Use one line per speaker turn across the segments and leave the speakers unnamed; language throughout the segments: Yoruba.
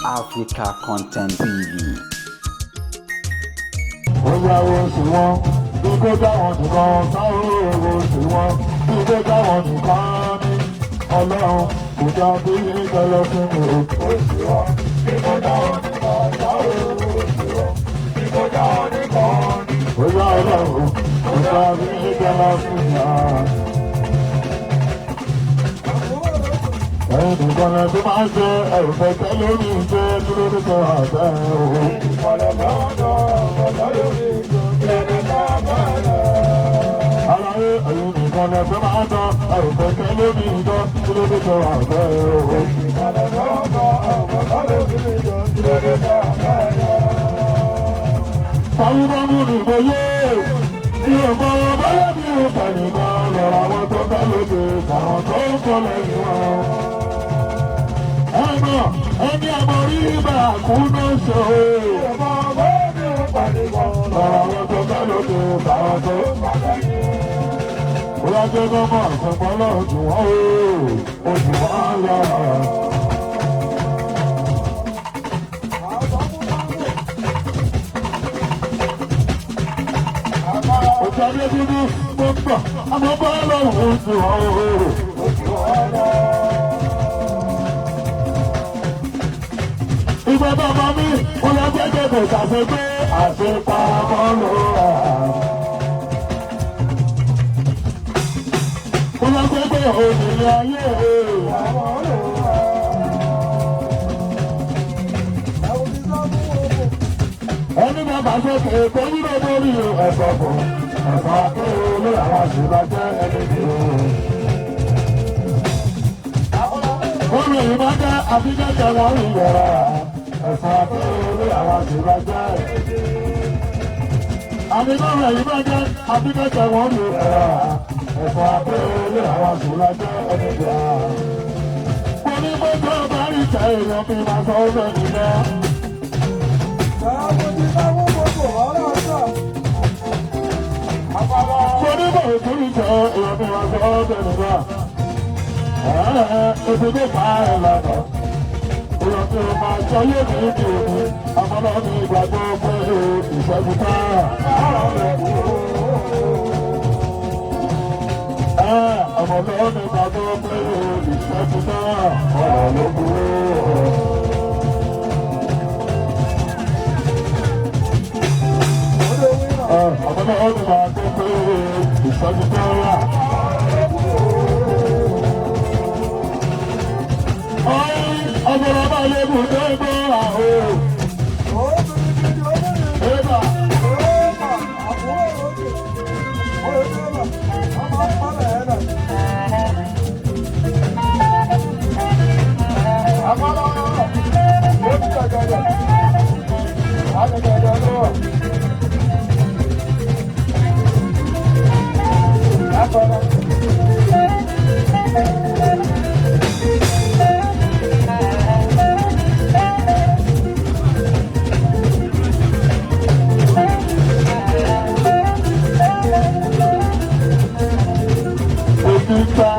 Africa Content TV.
Ó yáwó sí wọn bí kò dáwọn nìkan sáwó owó sí wọn bí kò dáwọn nìkan ní ọlọ́run kò dá bí ìgbẹ́lẹ́ fún mi o. Ó sì wọn bí kò dáwọn nìkan sáwó owó sí wọn bí kò dáwọn nìkan ní. Ó yá ọlọ́run kò dá bí ìgbẹ́lẹ́ fún mi. Ẹ̀yin nìkan lẹ tó máa ń ṣe ẹ̀rù fẹ́ lórí ìṣe dúró nípa àtẹ o. Àlàyé ẹ̀yin nìkan lẹ tó máa ń tán ẹ̀rù fẹ́ lórí ìṣe dúró nípa àtẹ o. Bámúbámú ni mo yé mi ò mọ báyọ̀ mi ò fẹ̀yìn kan lọ́rọ̀ àwọn tó fẹ́ lóde àwọn tó ń kọ́ lẹ́yìn wọn. Ẹ̀mọ̀ ẹni àmọ̀ rí bá kú náà ṣe o. Lọ́rọ̀ àwọn tó fẹ́ lóde àwọn tó ń kọ́ lẹ́yìn wọn. Bóyá jẹ́ gọ́mọ̀ àfẹ́fọ́ lọ́rùn jù wọ́n o, oṣù wọn lọ. Òjò dúdú mo ń bọ̀, àmọ́ bá lọ́rùn oṣù wọn o. Ìgbà bàbá mi, mo lọ jẹ́jẹ́ kò ṣàṣegbé àṣepamọ́ ló wà. Mo lọ gbẹ́gbẹ́ òmìnira ayé o. Ẹni bàbá sókè tó ní lọ́dọ̀ orí ẹ̀fọ́ fún ẹ̀fọ́ akéwò àwọn àṣìbàjẹ́ ẹni bí o. Omi yìí máa jẹ́ àbíjẹ́jẹ́ wọn rí yẹra ẹ̀fọ́ akéwò àwọn àṣìbàjẹ́ ẹni bí o. Àbíkọ́rọ̀ yìí máa jẹ́ àbíjẹ́jẹ́ wọn rí yẹra ẹ̀fọ́ akéwò àwọn àṣìbàjẹ́ ẹni bí o. Mo ní bó tó bá rí ìtẹ̀ èèyàn mi máa sọ ọ́ lẹ́nu náà. Mo ní bò tó rí ìtẹ̀ èèyàn mi máa sọ ọ́ lẹ́nu náà. Ebi tó pa ẹ̀ lọ́nà. Èèyàn tí o máa sọ yóò ní ìdí òní. Ọmọ mi gbàgbọ́ pé ìṣẹ́gun tá. Ọmọ mi gbàgbọ́ pé ìṣẹ́gun tá. Ọ̀rọ̀ ló burú. Ọmọ mi gbàgbọ́ pé ìṣẹ́gun tá. Ọmọ ọba lè mú dé bọ́ àhó. Eba. Òkúta.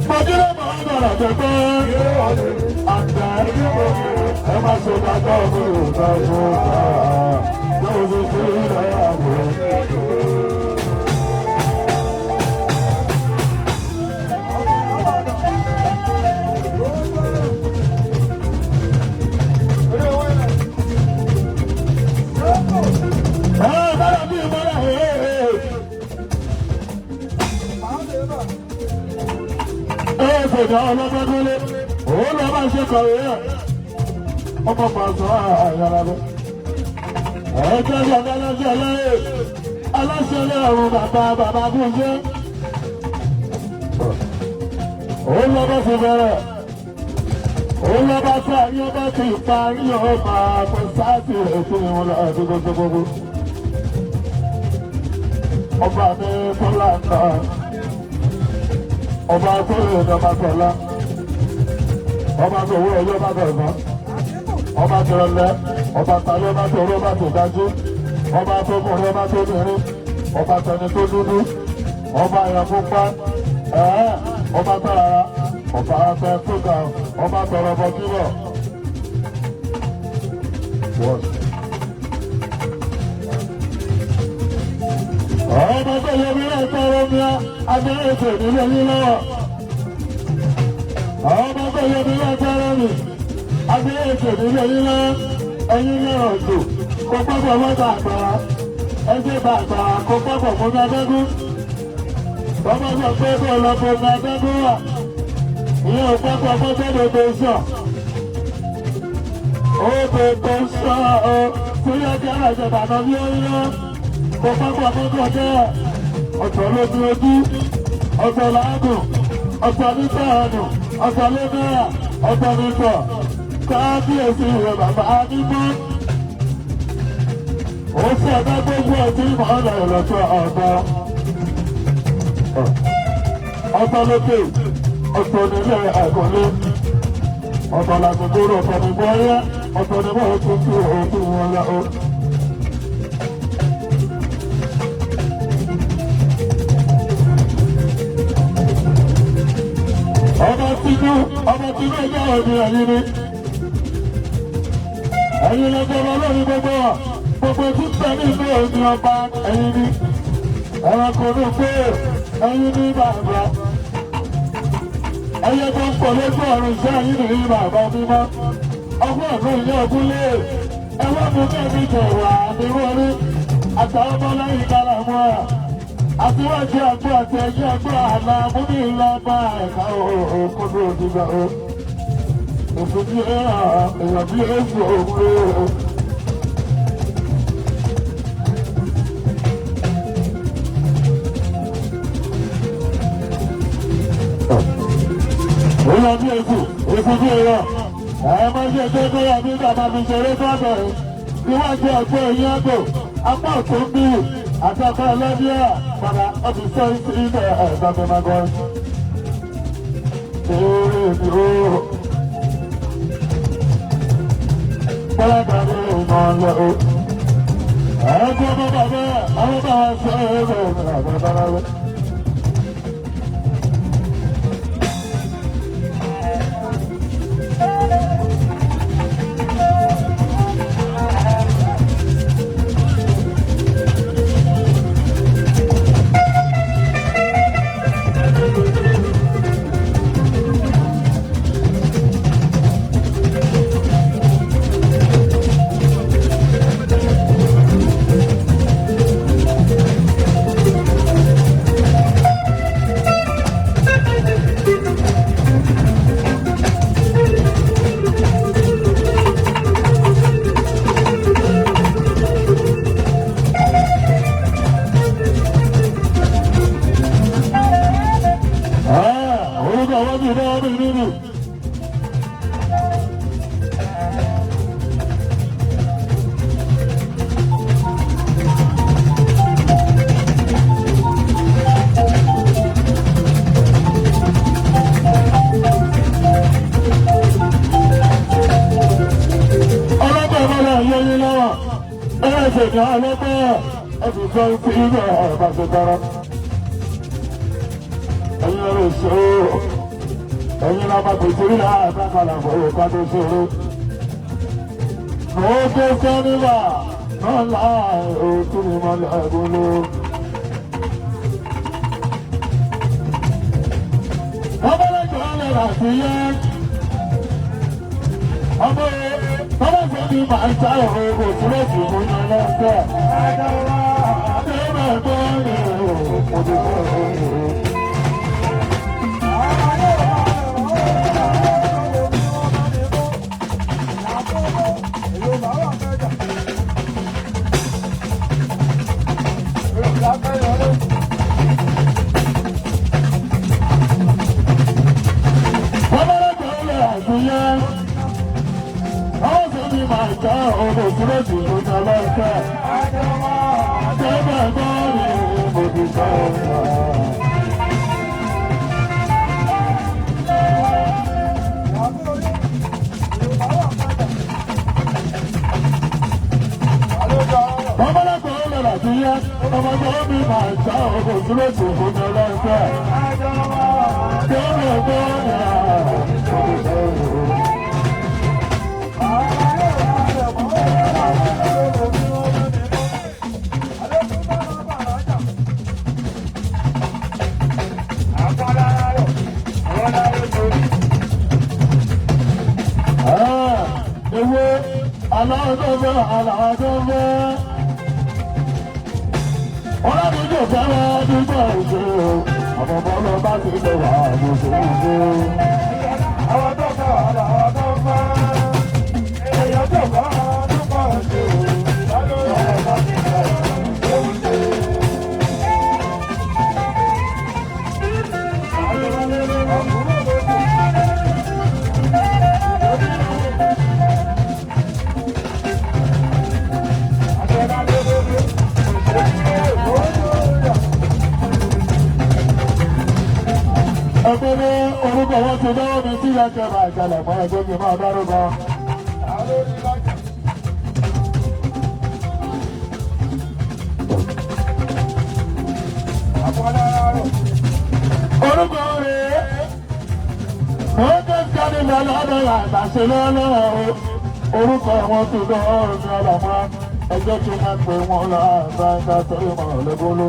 Mọ̀júlẹ̀ mọ̀ ń bọ̀rọ̀ pẹ̀pẹ́. Àgbà ẹ má ṣe dájọ́ mi ò bá fún wa. Yóò fi sí ilẹ̀ àbò. Ẹ bára bí ìmọ̀ràn ẹ̀ ẹ̀ ṣèdá ọlọ́gbẹ́dúnlé òun lọ bá ṣe kọ̀wé ẹ̀ ọmọ pàṣẹ àyàrá rẹ̀. Ẹ jẹ́ bí ọ̀gá aláṣẹ lẹ́yìn aláṣẹ lẹ́rùn bàbá bàbá gúnjẹ́. Òun lọ bá ṣe bẹ̀rẹ̀ òun lọ bá ṣe àyè bá ti parí ọba pẹ̀ sáàtì rẹ̀ fún ìwọ̀n lọ́dún gbogbo. Ọba mi tọ́lá náà ọba tó lè dọ́gba tọ́lá. Ọba tó wúrọ̀ yóò bá bẹ̀rẹ̀ mọ́. Ọba tó rọlẹ́, ọba tàlẹ́, ọba tó rọ́, ọba tó dájú. Ọba tó kùnrin, ọba tó bìnrin. Ọba tẹni tó dúdú. Ọba ìyàn pupa. Ọba tàràrà. Ọba afẹ́ tó ga. Ọba tọrọ bọ kíbọ̀. Ọba tó yẹ mí náà tọrọ mi á, abẹ́rẹ́ ètò ìdílé yín lọ́wọ́. Ọba tó yẹ mí náà tọrọ mi, abẹ́rẹ́ ètò ìdílé yín lọ́wọ́. Ẹyin náà òjò, kò gbọ́dọ̀ mọ́ta àgbàrá. Ẹgbẹ́ bàgbà kò gbọ́dọ̀ mọ́ta abẹ́gún. Bàbá sọ pé kó lọ mọ́ta abẹ́gún wà. Ìyẹn ò gbọ́dọ̀ mọ́ta gbogbo sàn. Ó gbogbo sàn o, kúlẹ̀ kí alájọ bàbá bí ó ń lọ. Kò gbọ́dọ̀ mọ́ta jẹ́ ọ̀tọ̀ lójú ojú, ọ̀tọ̀ làágùn, ọ̀tọ̀ nípa ọ̀nù, ọ̀tọ̀ lómìnira, ọ̀tọ̀ nìkọ̀. Kábíyèsí rẹ̀ bàbá mímọ́. Ó sì ọ̀dọ́ gbogbo ọtí ìmọ̀ọ́lẹ̀ ìlọ́tọ̀ ọ̀dọ́. Ọ̀tọ̀ lókè, ọ̀tọ̀ nílé àgọ́lé. Ọ̀tọ̀ làgùnkúrò, ọ̀tọ̀ nígbọ́yé, ọ̀tọ̀ nígbọ́ òtútù òtún wọn lọ. Ọba tinú, ọba tinú ẹjọ́ òní ẹ̀yìn ni. Ẹ̀yin lọ́jọ́ lórí gbogbo wa, gbogbo tí ń bẹ nínú òní ọba ẹ̀yin ni. Ẹranko ní pé ẹ̀yin ní bàbá. Ẹyẹ tó ń pọ̀ lójú ọ̀run sí ẹ̀yin ní bàbá mímọ́. Ọgbọ́n ọ̀dún ìyá ògúnlé. Ẹwọ́n mú kẹ́mi jẹ̀wà ní wọlé. Àtàwọn ọmọ lẹ́yìn kára mọ́ ẹ̀. Àtiwájú àgbọ̀ àti ẹ̀yìn àgbọ̀ àlà múmi lọ́ba ẹ̀ka òkúndú òdìgbà o. Òfin èèyàn bí èsì òwúrò o. Èèyàn bí èsì, èsì bí èèyàn. Ẹ má ṣe tó tó yà bí bàbá mi ṣeré fọ́ọ̀dọ̀ yìí. Iwájú àgbọ̀ ẹ̀yìn àgbò, apá òtún bí àtàkọ́ ẹlẹ́bíà padà ọtí sẹ́yìn sí ilẹ̀ ẹ̀ẹ́dàgbẹ̀mọ́gọ́. Èrè mi ó. Bọ́lága ní ìmọ̀lẹ̀ o. Ẹ̀ẹ́dùn ọmọ bàbá àwọn bàbá ṣe é rẹ̀ àgbàbára rẹ̀. Orúkọ wọn bí náà bí nínú. Ọlọ́pàá ìmọ̀lẹ̀ yọ yín lọ́wọ́. Ẹ̀rọ ìṣèjọ ọlọ́pàá ẹ̀sùn sọ sí ilé ẹ̀bá ṣe tọrọ. Ẹ̀yin ló ṣe ó. Ẹ̀yin lọ́ba pèsè rí àgbà kalà fún òkà tó ṣòro. Mo tó sọ nígbà náà láì òtún mi mọ́lẹ̀ ẹ̀gún ló. Ọmọ lẹ́jọ́ ọ̀lẹ́ àti yẹn. Ọmọ bàbá sọ ní màá ṣá òun kò túrọ̀sì mú ní lọ́sẹ̀. Ṣé máa gbọ́ ní òun ti sọ òun? Bàbá lẹ́jọ́ ọ̀lẹ́ àti yẹn. Ọmọ sọ ní màá ṣá òun kò túrọ̀sì mú ní lọ́sẹ̀. Ṣé máa gbọ́ ní òun ti sọ òun? Ọmọ tó bí màá já ọkọ̀ dúró tó fún mi ọlọ́pẹ́. Tó mi ọgbọ́n yà. Ewé aláwọ̀dọ́fẹ́ aláwọ̀dọ́fẹ́. Ọlọ́dúnjọ́ fẹ́ràn nígbà òṣèré. Ọmọ bọ́lá bá ti lè wà lóṣèlú.
Àwọn tó fẹ́ àwọn tó fẹ́, èèyàn tó bá tó bá ṣe o, lọ́dún ọ̀rọ̀ ti bẹ̀rẹ̀ ewu ṣe.
Ẹgbẹ́ ní orúkọ wọn ti dáwọ́ mi tí ìyá kẹfà ìjàlẹ̀ mọ́ ẹgbẹ́ mi máa dárúkọ. Orúkọ rẹ̀ wọ́n tó ń jáde lọ lọ́dọ̀ àgbàṣe lọ́lọ́rọ̀ o. Orúkọ wọn ti dáwọ́ mi ọlọ́mọ ẹgbẹ́ tí wọ́n pè wọ́n lọ àgbà ìgbà torí mọ̀ lẹ́gbọ́ló.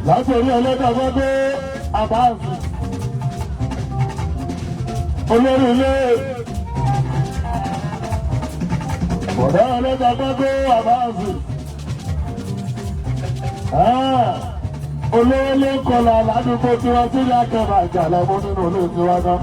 Láti orí ẹlẹ́dàgbọ́ dé àbáàsì olórí ilé bọ̀dá ẹlẹ́dàgbọ́ dé àbáàsì olówó ló ń kọlà ládùúgbò tí wọ́n ti rí akẹ́bà ìjà lọ́mú nínú olú tiwa náà.